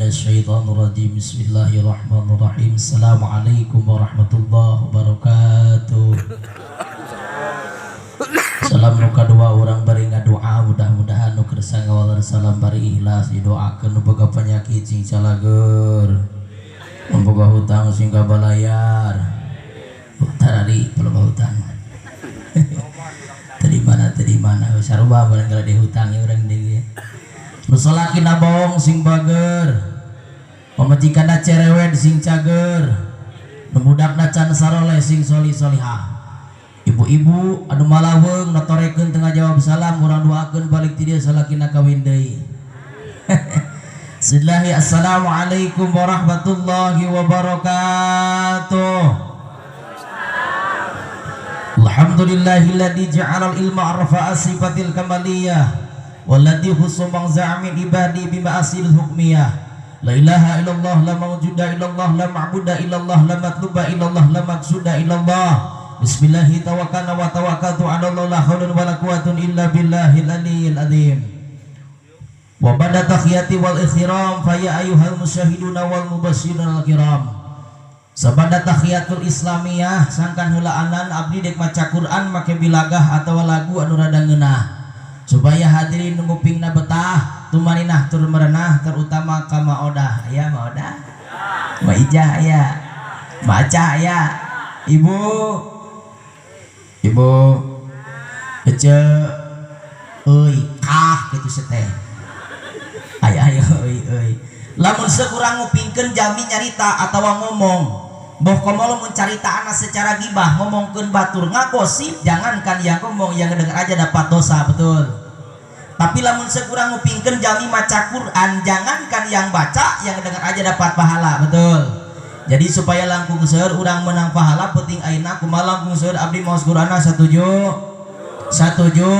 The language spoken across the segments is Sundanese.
minasyaitonir rajim. Bismillahirrahmanirrahim. Assalamualaikum warahmatullahi wabarakatuh. Salam nu kadua urang bari ngadoa, mudah-mudahan nu kersa ngawaler salam bari ikhlas didoakeun nu boga penyakit sing calageur, nu boga hutang sing kabalayar. Tarari loba hutang. Tadi mana sarua barang di hutang ya urang deui. Nu salakina bohong sing bager, pamajikanna cerewet sing cager, nu budakna can saroleh sing solih solihah. Ibu-ibu anu malaweung notorekeun tengah jawab salam urang doakeun balik ti dieu salakina kawin deui. Bismillah. Assalamualaikum warahmatullahi wabarakatuh. Alhamdulillahilladzi ja'ala al-ilma arfa'a sifatil kamaliyah walladzi khussa man za'amin ibadi bima asil hukmiyah. La ilaha illallah, la mawjuda illallah, la ma'buda illallah, la matluba illallah, la maqsuda illallah. Bismillahi tawakkalna wa tawakkaltu 'ala Allah, la haula wa la quwwata illa billahil aliyyil azim. Wa ba'da tahiyati wal ikhram fa ya ayyuhal musyahiduna wal mubasyiruna al kiram. Sabada tahiyatul islamiyah sangkan heulaanan abdi dek maca Quran make bilagah atawa lagu anu rada ngeunah supaya hadirin ngupingna betah tumaninah tur merenah, terutama ka Maodah aya Maodah, Ma Ijah aya, Maca aya, Ibu Ibu Ece euy kah kitu seteh aya aya euy euy. Lamun sekurang ngupingkeun jami nyarita atawa ngomong boh komo lamun carita anak secara gibah ngomongkeun batur ngagosip, jangankan yang ngomong yang ngedenger aja dapat dosa, betul. Tapi lamun sekurang ngupingkeun jami maca Quran, jangankan yang baca yang ngedenger aja dapat pahala, betul. Jadi supaya langkung seueur urang menang pahala penting ayeuna kumaha langkung seueur abdi maos Qur'anna satuju satuju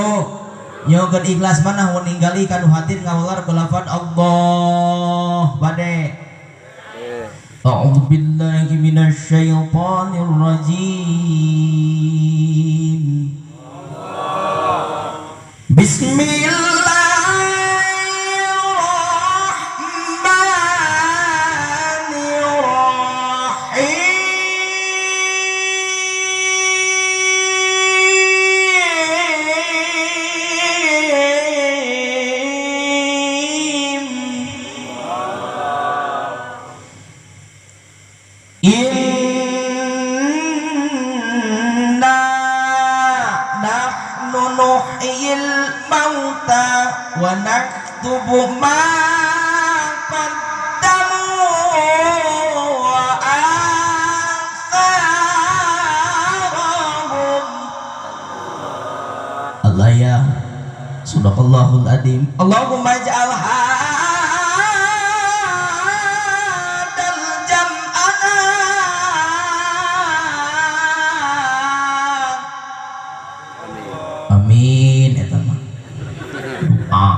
nyokeun ikhlas mana ninggali kanu hadir ngawalar ku lafad Allah bade. A'udzu billahi minasyaitonir rajim. Bismillahirrahmanirrahim. Inna nahnu nuhyil mauta wa naktubu ma qaddamu wa atharahum. Allah ya Sadaqallahul adzim. Allahumma ij'al hadal jam'ana amin. Eta mah doa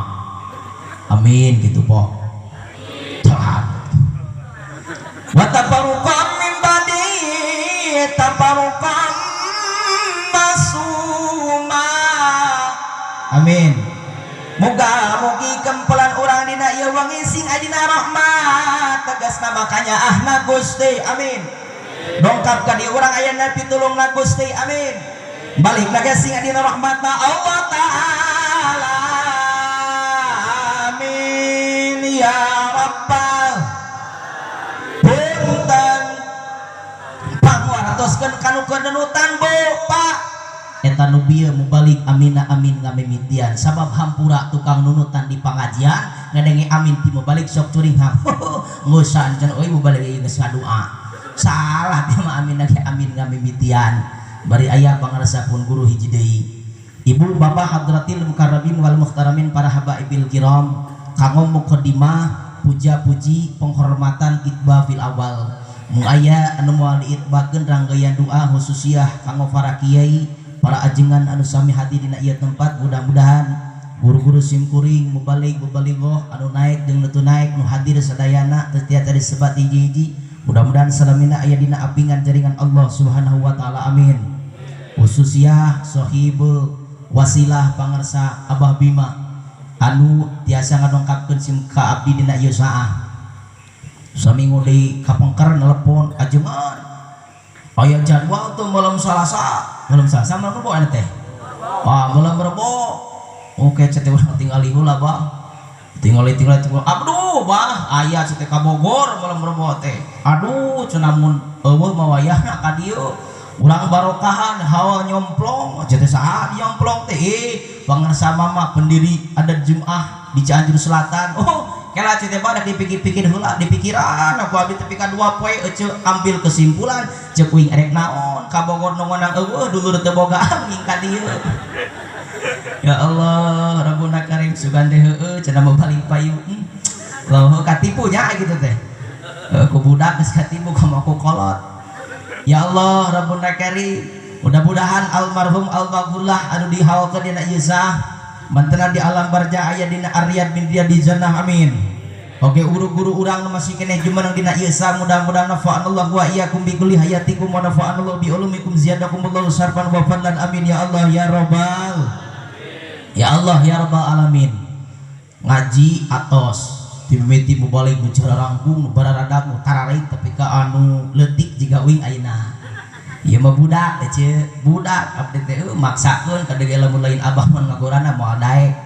amin gitu po. Telat wa tafarruqam min ba'di tafarruqam masuma. Amin. Muga mugi kempelan urang dina ieu wengi sing adina rahmat tegasna makanya ahna Gusti. Amin. Dongkap ka di urang ayana pitulungna Gusti. Amin. Balik lagi sing adina rahmatna Allah taala. Amin ya rabbal. Punten pangwartoskeun kanu kedenutan Bu Pak. Eta nu bieu mubalik amina amin ngamimitian sabab hampura tukang nunutan di pangajian ngadenge amin ti mubalik sok curinghang ngusan cenah euy mubalik ieu geus ngadoa salah dia mah amin lagi amin ngamimitian bari aya pangarsa pun guru hiji deui. Ibu bapak hadratil mukarrabin wal muhtaramin para habaibil kiram kanggo mukadimah puja-puji penghormatan itba fil awal mung aya anu moal diitbakeun rangkaian doa khususiah kanggo para kiai para ajengan anu sami hadir dina ieu tempat. Mudah-mudahan guru-guru simkuring mubalig mubalighah anu naik jeung nu teu naik nu hadir sadayana teu tiasa disebat hiji-hiji mudah-mudahan salamina aya dina apingan jaringan Allah Subhanahu wa taala. Amin. Khususiah sahibul wasilah pangersa Abah Bima anu tiasa ngadongkapkeun sim ka abdi dina ieu saah. Saminggu deui kapengker nelpon ajengan. Aya jadwal tuh malam Salasa. Malam Salasa malam Rebo aya teh. Wah, malam Rebo. Oke, cete urang tinggali heula, Bang. Tinggali aduh, bah, aya cete ka Bogor malam Rebo teh. Aduh, cenah mun eueuh mah wayahna ka dieu. Urang barokahan hawa nyomplong, cete saha nyomplong teh? Pangersa mama pendiri adat Jumat di Cianjur Selatan. Oh, kela cete badak dipikir-pikir heula, dipikiran aku abdi tepi ka 2 poe ece ambil kesimpulan ceuk uing erek naon ka Bogor nu ngonang eueuh dulur teu boga aming ka dieu. Ya Allah, Rabbuna Karim sugan teh heueuh cenah mau balik payu. Loh katipu nya gitu teh. Ku budak geus katipu komo ku kolot. Ya Allah, Rabbuna Karim, mudah-mudahan almarhum almaghfurlah anu dihaulkeun dina ieu sah mantena di alam barja aya dina ariyad min riyadil jannah amin. Oke guru-guru urang nu masih keneh jumeneng dina ieu sah mudah-mudahan nafa'anallahu wa iyyakum bi kulli hayatikum wa nafa'anallahu bi ulumikum ziyadakumullahu sarfan wa fadlan amin ya Allah ya rabbal ya Allah ya rabbal alamin. Ngaji atos dimimiti mubalig nu cararangkung nu bararadak nu tararik tapi ka anu leutik jiga uing ayeuna. Ieu mah budak teh ceu, budak abdi teh maksakeun ka deui lamun lain abah mah ngagorana moal daek.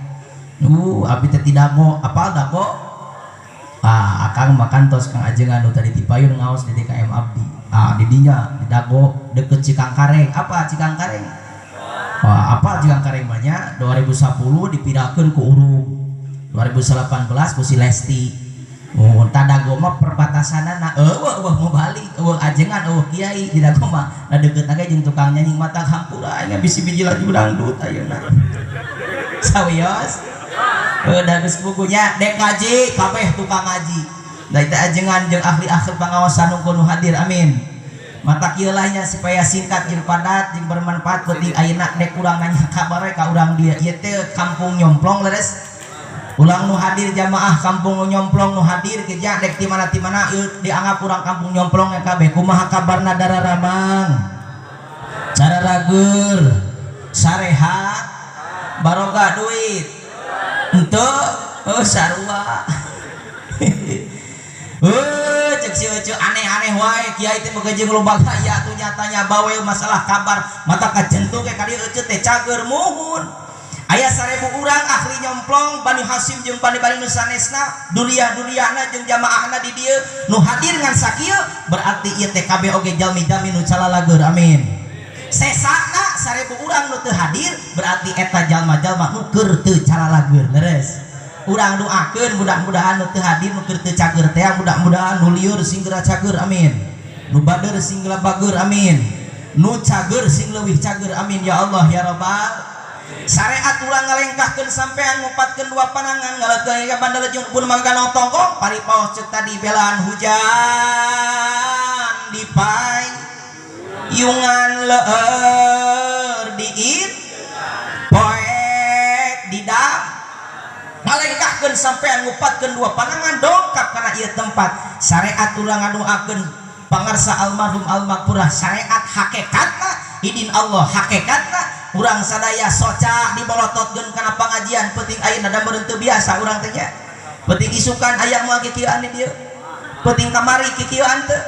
Abdi teh tidak mau apal dago. Ah, akang makan tos kang ajengan nu tadi tipayun ngaos di DKM abdi. Ah, di dinya di dago deket Cikangkareng. Apa Cikangkareng? Wah, apa Cikangkareng mah nya 2010 dipindahkeun ku Urug. 2018 ku si Lesti. Oh, tadago mah perbatasanana eueuh eueuh mau balik eueuh ajengan eueuh kiai di dago mah da deukeutna ge jeung tukang nyanyi mata hampura aing bisi biji laju dangdut ayeuna. Sawios da geus bukunya dek ngaji kabeh tukang ngaji. Da teh ajengan jeung ahli-ahli pangaosan nu kudu hadir amin. Mata kieu lah nya supaya singkat jeung padat jeung bermanfaat penting ayeuna dek urang nanya kabar we ka urang dieu ieu teh kampung nyomplong leres. Ulang nu hadir jamaah kampung nu nyomplong nu hadir kerja dek di mana di mana ieu dianggap urang kampung nyomplong ya kabeh kumaha kabarna dararamang cara rager sarehat baroga duit henteu heuh sarua heuh cek si euceu aneh-aneh wae kiai teh boga jeung loba gaya tuh nyatanya bawel masalah kabar mata kajentung ge ka dieu euceu teh cager muhun. Aya 1000 urang ahli nyomplong Bani Hasim jeung bani-bani nu sanesna dunia-duniana jeung jamaahna di dieu nu hadir ngan sakieu berarti ieu teh kabeh oge jalmi-jalmi nu calalager amin. Sesana 1000 urang nu teu hadir berarti eta jalma-jalma nu keur teu calalager leres. Urang doakeun mudah-mudahan nu teu hadir nu keur teu cager teh mudah-mudahan nu lieur sing geura cager amin. Nu bader sing geura bager amin. Nu cager sing leuwih cager amin ya Allah ya rabbal. Syariat urang ngalengkahkeun sampean ngupatkeun dua panangan ngalekeun ka bandar jeung pun mangga tongkong paripaos ceuk tadi belaan hujan dipai yungan leur diit poek didam ngalengkahkeun sampean ngupatkeun dua panangan dongkap kana ieu tempat syariat urang ngadoakeun pangarsa almarhum almakpurah syariat hakikatna idin Allah hakikatna urang sadaya soca dibolototkeun kana pangajian penting ayeuna da meureun teu biasa urang teh nya penting isukan aya moal kikieuan di dieu penting kamari kikieuan teu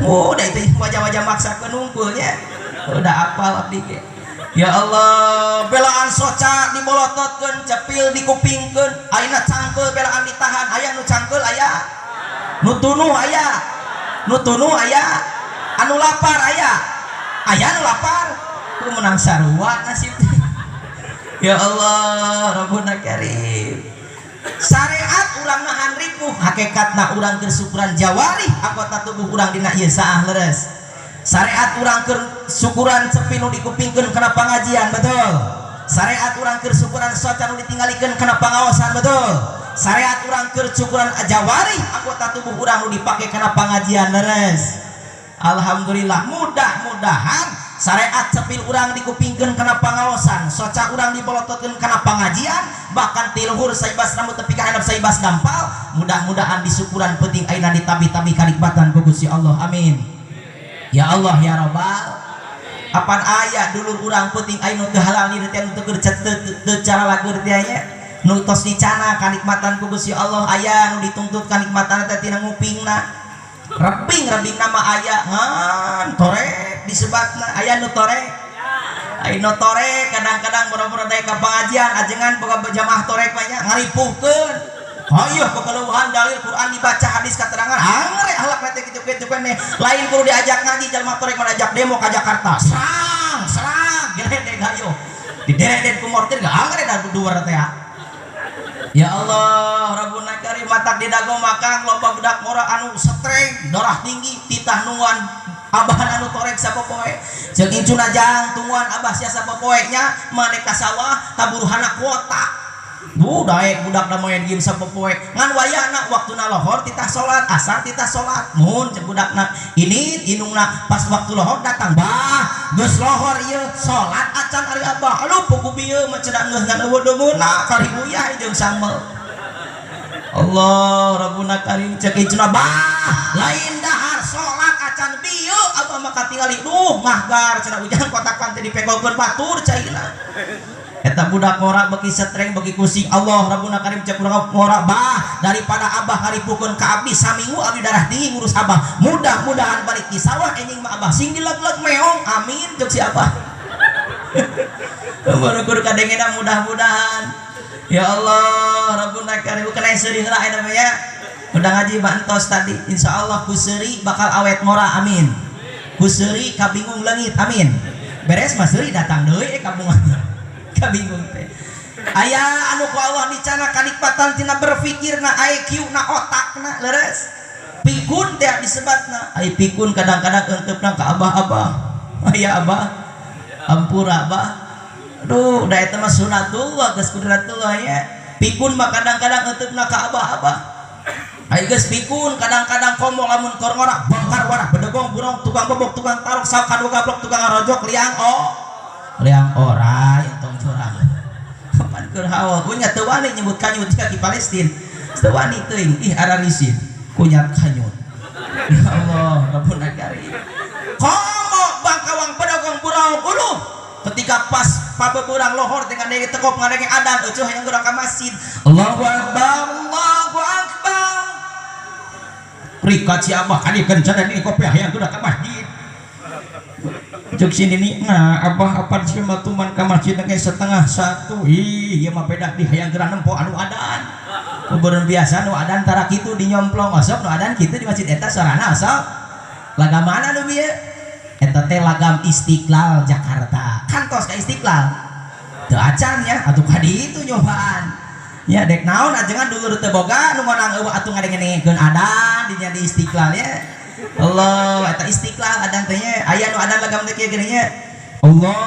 oh da itu wajah-wajah maksakeun hungkul nya udah apal abdi ge ya Allah belaan soca dibolototkeun cepil dikupingkeun ayeuna cangkeul belaan ditahan aya nu cangkeul aya nu tunuh aya nu tunuh aya anu lapar aya aya nu lapar ku menang sarua nasib ya Allah Rabbuna Karim syariat urang nahan ripuh hakikatna urang keur syukuran jawari anggota tubuh urang dina ieu saah leres syariat urang keur syukuran sepi nu dikupingkeun kana pangajian betul syariat urang keur syukuran soca nu ditinggalikeun kana pangaosan betul syariat urang keur syukuran jawari anggota tubuh urang nu dipake kana pangajian leres. Alhamdulillah mudah-mudahan syariat cepil urang dikupingkeun kana pangaosan soca urang dibolototkeun kana pangajian bahkan ti luhur saibas rambut tepi ka handap saibas dampal mudah-mudahan disukuran penting ayeuna ditabi-tabi kanikmatan ku Gusti Allah amin ya Allah ya rabbal apan aya dulur urang penting ayeuna teu halal ni teh nu teu teu cara lagur teh nya nu tos dicana kanikmatan ku Gusti Allah aya nu dituntut kanikmatan teh tina ngupingna. Rebing-rebing nama aya ngan torek disebatna aya nu torek. Aya nu torek kadang-kadang boro-boro daek ka pengajian ajengan boga jamaah torek mah nya ngaripuhkeun. Hayoh kekeluhan dalil Quran dibaca hadis keterangan angre halak teh kitu-kitu keneh. Lain kudu diajak ngaji jalma torek mah diajak demo ka Jakarta. Serang, serang geledeg hayoh. Dideredeg ku mortir gak angre da duar teh. Ya Allah, Rabbuna Karim matak di dago makang loba budak ngora anu setreng, darah tinggi, titah nungguan abahan anu torek sapopoe. Jeung incuna jang tungguan abah sia sapopoe nya maneh ka sawah taburuhana kuota. Duh daek budak da main game sapopoe. Ngan wayahna waktuna lohor titah salat, asar titah salat. Mun ceuk budakna ini indungna pas waktu lohor datang bah geus lohor ieu salat acan ari abah. Aduh pugu bieu mah cenah geus ngan eueuh deungeunna kariuyah jeung sambel. Allah Rabbuna Karim ceuk incuna bah lain dahar salat acan bieu abah mah katingali duh mahgar cenah ujang kotakan teh dipegolkeun batur caina. Eta budak ngora beki setreng beki kusing Allah Rabbuna Karim cek urang ngora bah daripada abah ngaripukeun ka abdi saminggu abdi darah tinggi ngurus abah mudah-mudahan balik di sawah enjing mah abah sing dileg-leg meong amin cek si abah. Baru kudu kadengena mudah-mudahan ya Allah Rabbuna Karim kena seuri heula aya namanya udah ngaji bantos tadi insyaallah ku seuri bakal awet ngora amin ku seuri kabingung leungit amin beres mah seuri datang deui kabungan kabingung teh aya anu ku Allah dicana kanikmatan tina berpikirna IQ na otakna leres pikun teh disebatna ai pikun kadang-kadang eunteup ka abah-abah aya abah ampura abah aduh da eta mah sunatullah geus kudratullah nya pikun mah kadang-kadang eunteup ka abah-abah ai geus pikun kadang-kadang komo lamun keur ngora bongkar warah bedegong burung tukang bobok tukang tarok sakadu gablok tukang ngarojok liang oh liang orai entong curang kapan keur hawa kunya teu wani nyebut kanyut di Palestina teu wani teuing ih ararisin kunyat kanyut ya Allah Rabbuna Karim komo bangkawang pedagong burung uluh ketika pas pabeberang lohor dengan denge tekop ngadenge adan eueuh hayang geura ka masjid Allahu Akbar Allahu Akbar rikat si abah kali kencan ini kopi hayang geura ka masjid cek sini nih nah abah apa sih matuman ka masjid teh 12:30 ih ieu mah beda di hayang geura nempo anu adan kuburan biasa nu adan tara kitu di nyomplong osok nu adan kitu di masjid eta sorana osok lagam mana nu bieu eta teh lagam Istiqlal Jakarta kantos ka Istiqlal teu acan nya atuh ka ditu nyobaan nya dek naon ajengan dulur teu boga nu menang eueuh atuh ngadenge-dengekeun adan dinya di Istiqlal nya Allah eta Istiqlal adan teh nya aya nu adan lagam teh kieu geuning nya Allahu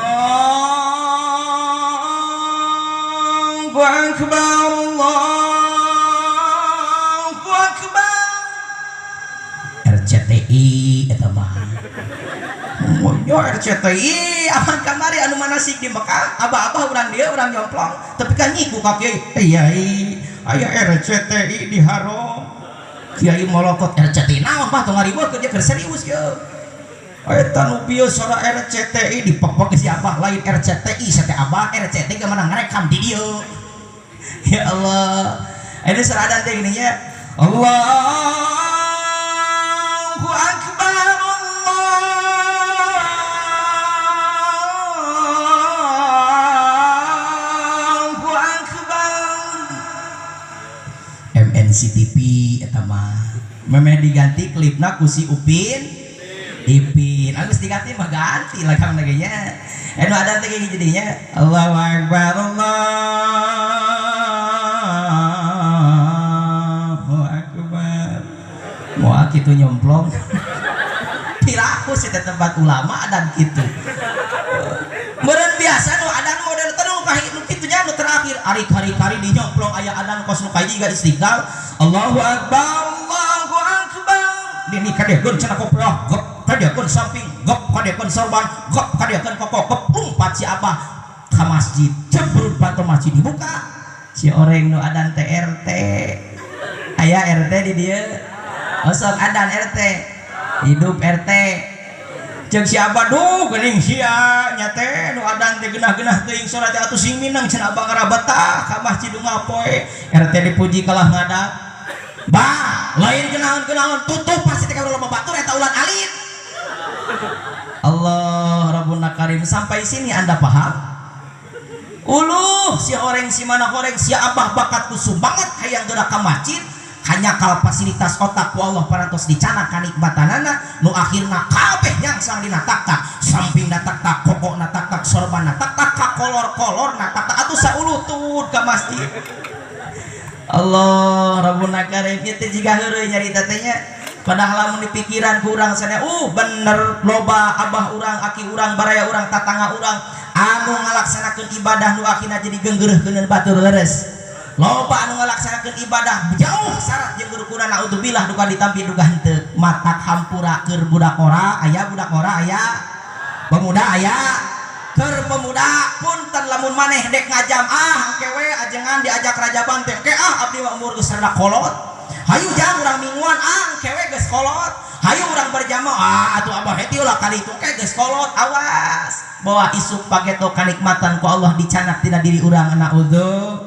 Akbar Allahu Akbar RCTI eta mah yo RCTI aman kamari anu manasik di Mekah abah-abah urang dieu urang nyomplong tapi kan nyiku ka kiai kiai aya RCTI di haram kiai molotot RCTI naon mah tong ngaribeutkeun dia keur serius ye eta nu bieu sora RCTI dipek-pek si abah lain RCTI sate abah RCTI ge menang ngarekam di dieu ya Allah ini sora adan teh gini nya Allahu Akbar Allahu Akbar MNCTV eta mah memeh diganti klipna ku si Upin Ipin geus diganti mah ganti lagam lagi nya anu adan teh gini jadinya Allahu Akbar Allahu Akbar moal kitu nyomplong piraku sih tempat ulama adan kitu meureun biasa nu adan model teh nu nu kitu nya nu terakhir ari kari-kari di nyomplong aya adan kos nu kahiji ga Istiqlal Allahu Akbar Allahu Akbar dini kadekeun cenah kopiah gep kadekeun samping gep kadekeun sorban gep kadekeun koko gep lumpat si abah ka masjid cebrut panto masjid dibuka si oreng nu adan teh RT aya RT di dieu osok adan RT hidup RT Cek si abah duh geuning sia nya teh nu adan teh geunah-geunah teuing salat teh atuh sing minang cenah abah ngarabatah ka masjid ngapoe RT dipuji kalah ngadak. Bah, lain kenaon-kenaon tutup pasti teh kalau loba batur eta ulat alit. Allah Rabbuna Karim, sampai sini Anda paham? Uluh si horeng si mana horeng si abah bakatku sumbanget hayang geura ka masjid hanya kal fasilitas otak ku Allah parantos dicana kanikmatanana nu akhirna kabeh nyangsang dina taktak samping na taktak kokok na taktak sorban na taktak kakolor-kolor na taktak atuh saulutut ka masjid. Allah Rabbuna Karim ieu teh jiga heureuy nyarita teh nya padahal lamun dipikiran ku urang sana bener loba abah urang aki urang baraya urang tatangga urang anu ngalaksanakeun ibadah nu akhirna jadi geunggeureuhkeun batur leres loba anu ngalaksanakeun ibadah jauh syarat jeung rukunna naudzubillah duka ditampi duka henteu matak hampura keur budak ora aya budak ora aya pemuda aya keur pemuda punten lamun maneh dek ngajam ah engke we ajengan diajak rajaban teh engke ah abdi mah umur geus rada kolot hayu jam urang mingguan ah engke we geus kolot hayu urang berjamaah ah atuh abah heti ulah kali itu engke geus kolot awas bawa isuk pageto kanikmatan ku Allah dicanak tina diri urang naudzu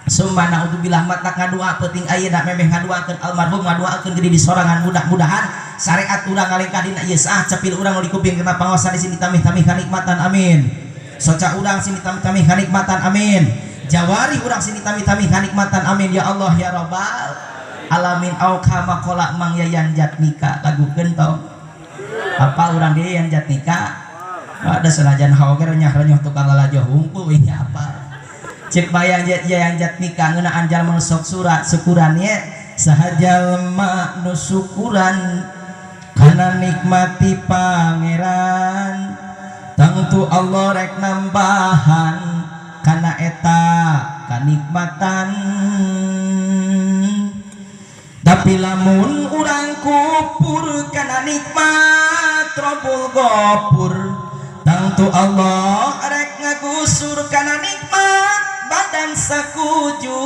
summa naudzubillah matak ngadua penting ayeuna memeh ngaduakeun almarhum ngaduakeun gede di sorangan mudah-mudahan syariat urang ngalengkah dina ieu sah cepil urang nu dikuping kena pangaosan di sini tamih-tamih kanikmatan amin soca urang sini tamih-tamih kanikmatan amin jawari urang sini tamih-tamih kanikmatan amin ya Allah ya Rabbal alamin au kama qala Mang Yayan Jatnika lagukeun tong apa urang deui Yayan Jatnika ada senajan haoger renyah-renyah tukang lalajo hungkul we nya apa cek bayang Yayan Jatnika ngeunaan jalma nu sok surat syukurannya saha jalma nu syukuran kana nikmati pangeran tangtu Allah rek nambahan kana eta kanikmatan tapi lamun urang kupur kana nikmat Rabbul Ghafur tangtu Allah rek ngagusur kana nikmat badan sakujur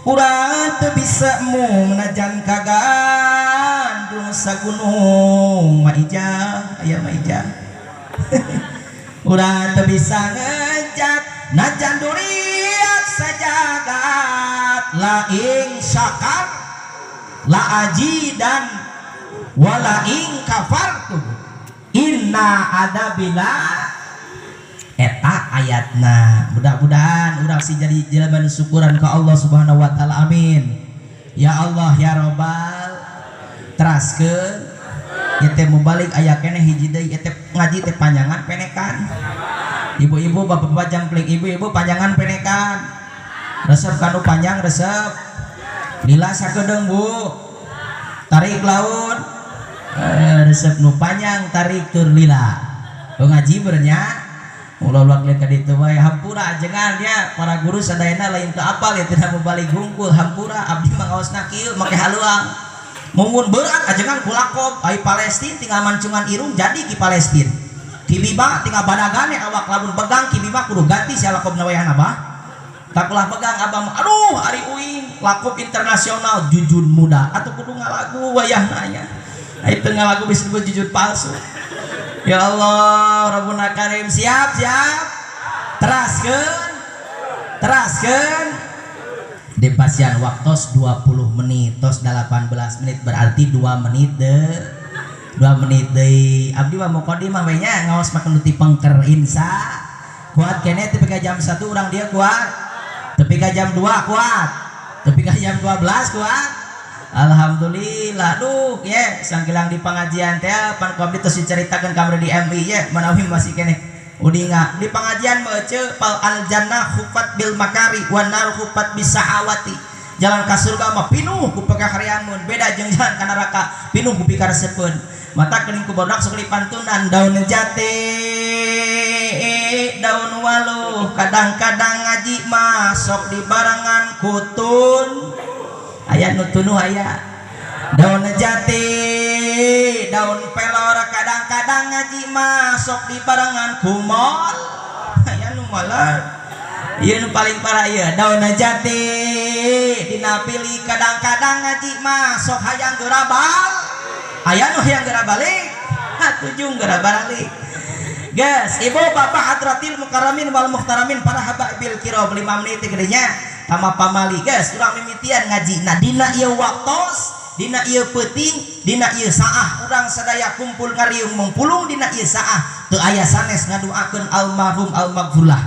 urang teu bisa mung najan kagandung sagunung maijah aya maijah urang teu bisa ngejat najan duriat sajagat la ing syakar la ajidan wala ing kafartu inna adabila eta ayatna mudah-mudahan urang sih jadi jelema nu syukuran ka Allah Subhanahu wa taala amin ya Allah ya Rabbal teraskeun ieu teh mubalik aya keneh hiji deui ieu teh ngaji teh panjangan penekan ibu-ibu bapak-bapak jangpling ibu-ibu panjangan penekan resep kanu panjang resep lila sakedeung bu tarik laun resep nu panjang tarik tur lila ngaji bernya ulah-ulah lihat ka ditu wae hampura ajengan nya para guru sadayana lain teu apal ya tidak mubalik hungkul hampura abdi mah ngaosna kieu make haluang mumun berat ajengan kulakob ai Palestin tinggal mancungan irung jadi ki Palestin ki Bima tinggal badagane awak lamun begang ki Bima kudu ganti sia lakobna wayahna bah takulah begang abah mah aduh ari uing lakob internasional jujun muda atuh kudu ngalagu wayahna nya ai teu ngalagu bisa disebut jujun palsu. Ya Allah Rabbuna Karim siap siap teraskeun teraskeun di pasian waktos 20 menit tos 18 menit berarti 2 menit deh 2 menit deui abdi mah mukadimah we nya ngaos mah nu ti pengker insa kuat keneh tepi ka jam 1 urang dia kuat tepi ka jam 2 kuat tepi ka jam 12 kuat alhamdulillah duh ye sangkilang di pengajian teh pan ku abdi tos dicaritakeun kamari di MI ye manawi masih keneh udinga di pengajian mah ece pal al jannah khufat bil makari wan nar khufat bisahawati jalan ka surga mah pinuh ku pakaharyamun beda jeung jalan ka neraka pinuh ku pikaresepeun mata keuning ku barudak sok dipantunan daun jati daun waluh kadang-kadang ngaji mah sok dibarengan kutun aya nu tunuh aya daun jati daun pelor kadang-kadang ngaji mah sok dibarengan kumol aya nu moler ieu nu paling parah ieu daun jati dina pilih kadang-kadang ngaji mah sok hayang geura bal aya nu hayang geura balik hatujung geura balik Guys, ibu bapak hadratil mukarramin wal muhtaramin para hababil kiram 5 menit gedenya Kama pamali guys, urang mimitian ngaji. Nah dina ieu waktos, dina ieu peuting, dina ieu saah urang sadaya kumpul ngariung mungpulung dina ieu saah teu aya sanes ngaduakeun almarhum almaghfurlah.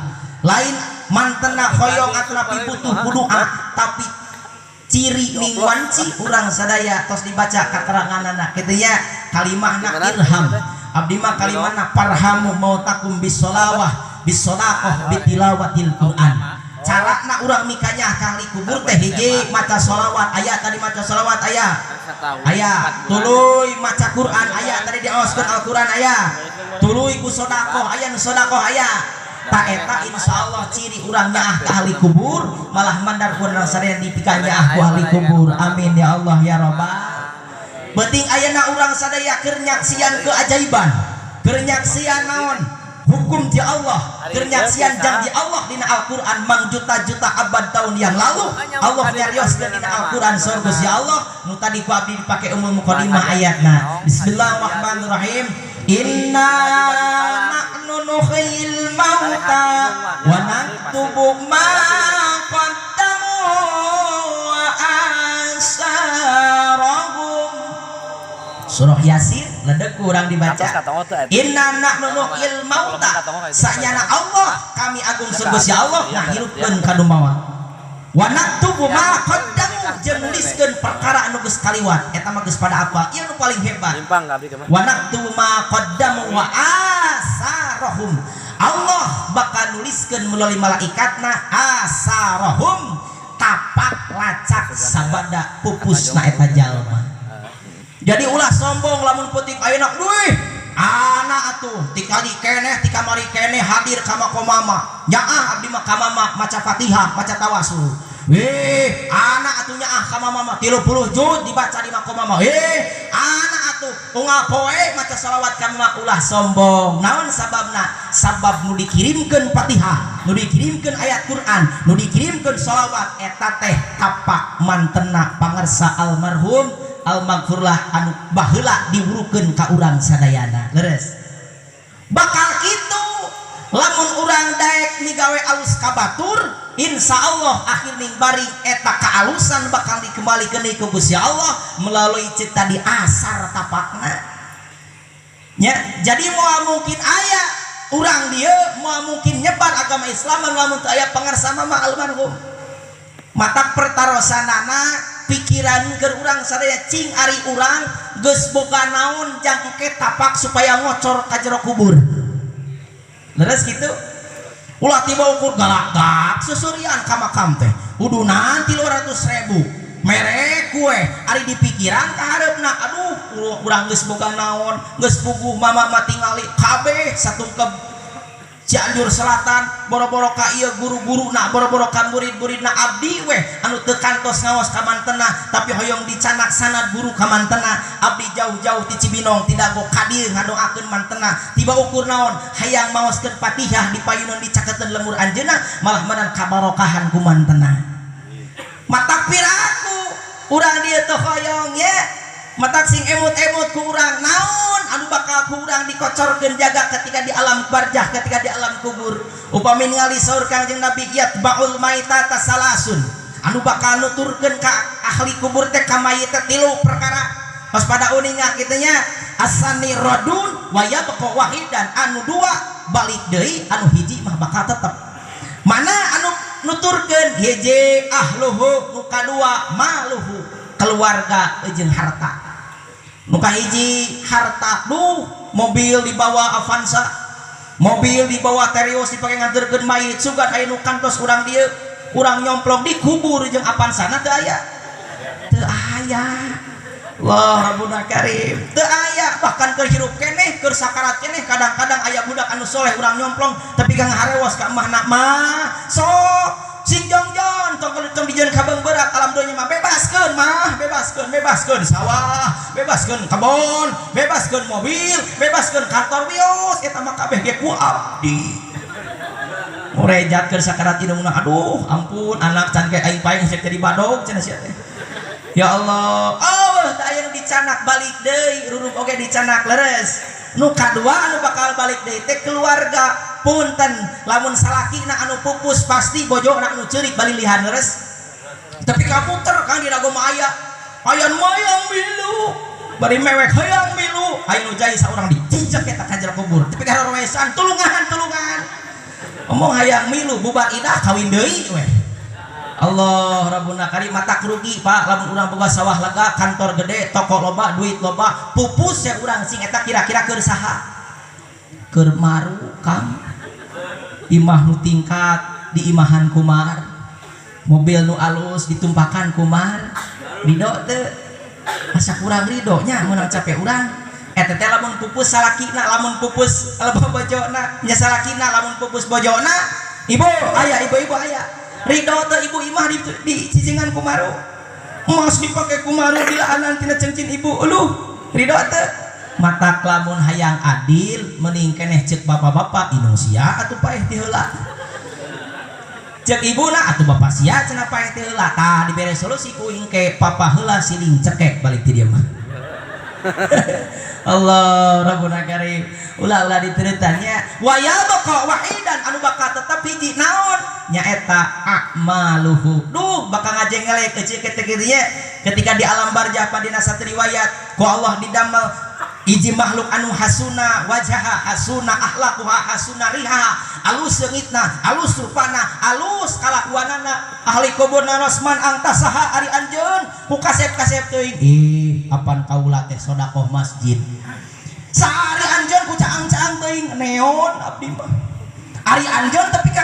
Lain mantena hoyong atanapi butuh kudoa, tapi ciri ning wanci urang sadaya tos dibaca kateranganana kitu nya kalimahna irham. Abdi mah kalimahna parhamu mautakum bisolawah bisodaqah bitilawatil Quran. Carana urang mikanya ka ahli kubur teh hiji maca sholawat aya tadi maca sholawat aya aya tuluy maca Quran aya tadi diaoskeun Al-Quran aya tuluy ku sedekah aya nu sedekah aya ta eta insyaallah ciri urang nyaah ka ahli kubur malah mandar urang sadaya dipika nyaah ku ahli kubur. Amin ya Allah ya Rabbal. Penting ayeuna urang sadaya keur nyaksian keajaiban, keur nyaksian naon hukum di Allah, keur nyaksian janji Allah dina Al-Qur'an mang juta-juta abad tahun yang lalu Allah nyarioskeun dina Al-Qur'an surga si Allah nu tadi ku abdi dipake umul muqaddimah ayatna. Bismillahirrahmanirrahim. Inna nahnu nuhyil mauta wa naktubu ma qaddamu wa asarahum. Surah Yasin ledek kurang dibaca. Inna nahnu nuhyil mauta, sanyana Allah kami agung surga si Allah ngahirupkeun ka nu maot. Wa naktubu ma qaddamu jeung nuliskeun perkara anu geus kaliwat eta mah geus pada apa ieu nu paling hebat. Wa naktubu ma qaddamu wa asarahum. Allah bakal nuliskeun melalui malaikatna asarahum tapak lacak sabada pupusna eta jalma. Jadi ulah sombong lamun peuting ayeuna duih anak atuh tikali keneh tikamari keneh hadir ka makomama nyaah abdi mah ka mama maca Fatihah maca tawasul. Weh anak atuh nyaah ka mama 30 juz dibaca di makomama. Eh anak atuh unggal poe maca salawat ka mama ulah sombong. Naon sababna? Sabab nu dikirimkeun Fatihah, nu dikirimkeun ayat Quran, nu dikirimkeun salawat eta teh tapak mantena pangersa almarhum almaghfurlah anu baheula diwurukeun ka urang sadayana. Leres bakal kitu lamun urang daek migawe alus ka batur insyaallah akhir ning baring eta kaalusan bakal dikembalikeun deui ku Gusti Allah melalui cita di asar tapakna nya. Jadi moal mungkin aya urang dieu moal mungkin nyebar agama Islam lamun teu aya pangarsa mama almarhum. Matak pertarosanana pikiran keur urang sadaya cing ari urang geus boga naon jangke tapak supaya ngocor ka jero kubur. Leres kitu ulah tiba ukur galak-galak susurian ka makam teh udunan 300.000 mere kue ari di pikiran ka hareupna aduh urang geus boga naon geus puguh mama mah tingali kabeh satungkep Cianjur Selatan boro-boro ka ieu guru-guruna boro-boro ka murid-muridna abdi weh anu teu kantos ngaos ka mantena tapi hoyong dicanak sanad guru ka mantena abdi jauh-jauh ti Cibinong tidak go ka dieu ngadoakeun mantena tiba ukur naon hayang maoskeun Fatihah di payunan dicaketeun lemur anjeunna malah meunang kabarokahan ku mantena. Matak piraku urang dieu teh hoyong ye matak sing emut-emut ku urang naon anu bakal ku urang dikocorkeun jaga ketika di alam barjah ketika di alam kubur. Upami ningali saur Kangjeng Nabi yatba'ul maita tasalasun anu bakal nuturkeun ka ahli kubur teh ka mayit teh tilu perkara. Pas pada uninga kitu nya asani radun wa yabqa wahidan anu dua balik deui anu hiji mah bakal tetep. Mana anu nuturkeun hiji ahluhu nu kadua maluhu keluarga jeung harta. Nu kahiji harta duh mobil dibawa Avanza mobil dibawa Terios dipake nganterkeun mayit sugan aya nu kantos urang dieu urang nyomplong dikubur jeung Avanzana teu aya teu aya. Allah Rabbuna Karim teu aya bahkan keur hirup keneh keur sakarat keneh kadang-kadang aya budak anu soleh urang nyomplong tapi ka ngaharewos ka emahna mah sok sing jongjon tong tong dijieun kabeung berat alam donya mah bebaskeun mah bebaskeun bebaskeun sawah bebaskeun kebon bebaskeun mobil bebaskeun kantor bios eta mah kabeh ge ku abdi. Murejat keur sakarat indungna aduh ampun anak can ke aing paeng geus jadi badog cenah sia teh. Ya Allah oh teu aya nu dicanak balik deui ruruk oge dicanak leres. Nu kadua anu bakal balik deui teh keluarga. Punten, lamun salakina anu pupus pasti bojona anu ceurik balilihan, leres? Tapi kaputer kan di dago mah aya aya nu hayang milu, bari mewek hayang milu, aya nu jai saurang dicicek eta ka jero kubur tapi karowesan, "Tulungan, tulungan!" Ngomong hayang milu, bubar idah kawin deui weh. Allah Rabbuna karim. Mata rugi, Pak, lamun urang boga sawah lega, kantor gede, toko loba, duit loba, pupus ya urang sing eta kira-kira keur saha? Keur maru, Kang. Imah nu tingkat diimahan ku maru, mobil nu alus ditumpakan ku maru. Ridho teu? Asa kurang ridho nya meunang capek urang eta teh. Lamun pupus salakina, lamun pupus bojona nya, salakina lamun pupus bojona, ibu aya, ibu-ibu aya, ridho teu ibu imah di cicingan ku maru, emas dipake ku maru, dilaanan tina cengcin ibu uluh, ridho teu? Matak lamun hayang adil mending keneh cek bapak-bapak, "Indung sia atuh paeh ti heula." Cek ibuna, "Atuh bapak sia cenah paeh ti heula." Tah, dibere solusi ku engke papa heula siling cekek balik ti dieu mah. Allah Rabbuna karim. Ulah ulah diturutannya. Wa yabqa wahidan, anu bakal tetep hiji naon? Nyaeta a'maluhu. Duh, bakal ngajengelek kecil ketika nya ketika di alam barjah dina satu riwayat ku Allah didamel hiji makhluk anu hasuna wajaha, hasuna akhlaquha, hasuna riha, alus seungitna, alus rupana, alus kalakuanana. Ahli kubur naros, "Man anta?" "Saha ari anjeun?" Ku kasep-kasep teuing, "Ih, apan kaula teh sedekah masjid." "Saha ari anjeun?" Ku caang-caang teuing, "Neon abdi mah." "Ari anjeun?" Tapi ka